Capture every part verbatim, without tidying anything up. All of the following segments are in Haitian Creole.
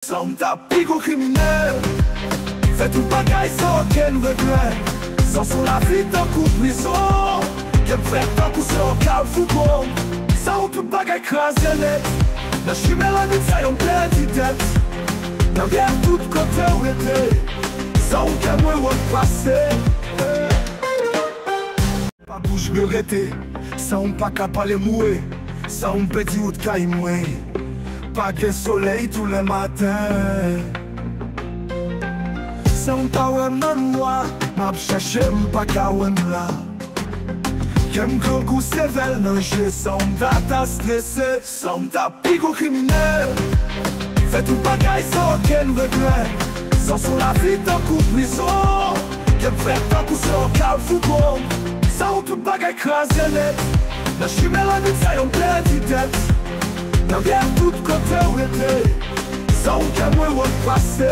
San m t ap pi gwo kriminèl. Fè tout bagay san okenn regrè. San sou lavi tankou prizon. Kè m frèt tankou se yon kalfou bonm. San ou tout bagay kraze nèt. Nan chimen lannwit sa yo m pèdi tèt. Nan gè tout kote w rete. San ou kè mwen wòk pase. Pa bouch bè rete, san ou m pa ka pale mouri, san ou m pèdi wout kay mwen. Pa gen solèy tou lè maten. San ou m pa wè m nan nwa, m ap chèche m pa ka wè m la. Kè m grangou sevèl nan je, san ou m ta ta strese. San m t ap pi gwo kriminèl. Fè tout bagay san okenn regrè. San sou lavi tankou prizon. Kè m frèt tankou se yon kalfou bonm. San ou tout bagay kraze nèt. Nan chimen lannwit sa yo m pèdi tèt. Nan gè tout kote w rete. San ou kè mwen wòk pase.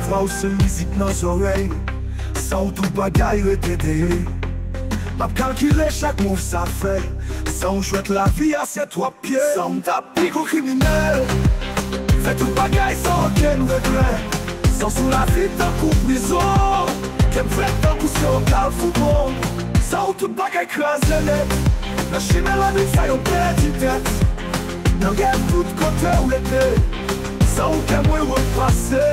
Vwa w se mizik nan zòrèy. San ou tout bagay rete dèyè. M ap kalkile chak mouv sa fè. San ou jwèt lavi a se twòp pye. San m t ap pi gwo kriminèl. Fè tout bagay san okenn regrè. San sou lavi tankou prizon. Kè m frèt tankou se yon kalfou bonm. San ou tout bagay kraze nèt. Nan chimen lannwit sa yo m pèdi tèt. Nan gè tout kote w rete. San ou kè mwen wòk pase.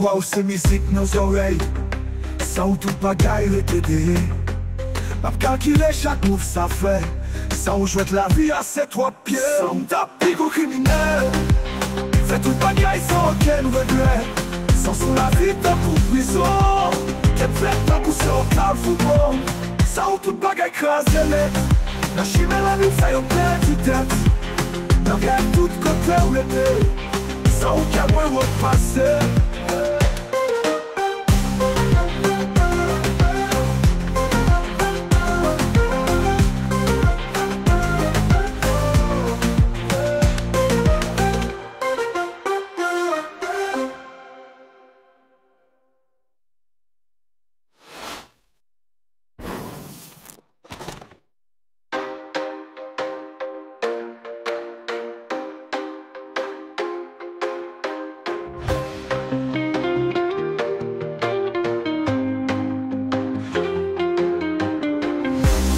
Vwa w se mizik nan zòrèy. San ou tout bagay rete dèyè. M ap kalkile chak mouv sa fè. San ou jwèt lavi a se twòp pye. San m t ap pi gwo kriminèl. Fè tout bagay san okenn regrè. San sou lavi tankou prizon. Kè m frèt tankou se yon kalfou bonm. San ou tout bagay kraze nèt. Nan chimen lannwit sa yo m pèdi tèt. Nan gè tout kote w rete. San ou kè mwen wòk pase.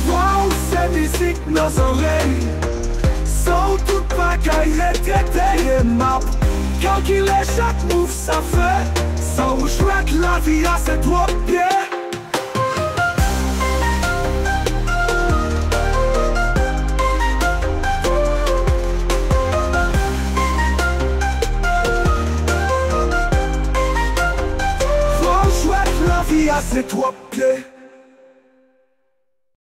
Vwa w se mizik nan zòrèy. San w tout bagay rete dèyè. M ap kalkile chak mouv sa fè. San w jwèt lavi a se twòp pye. Fò w jwèt lavi a se twòp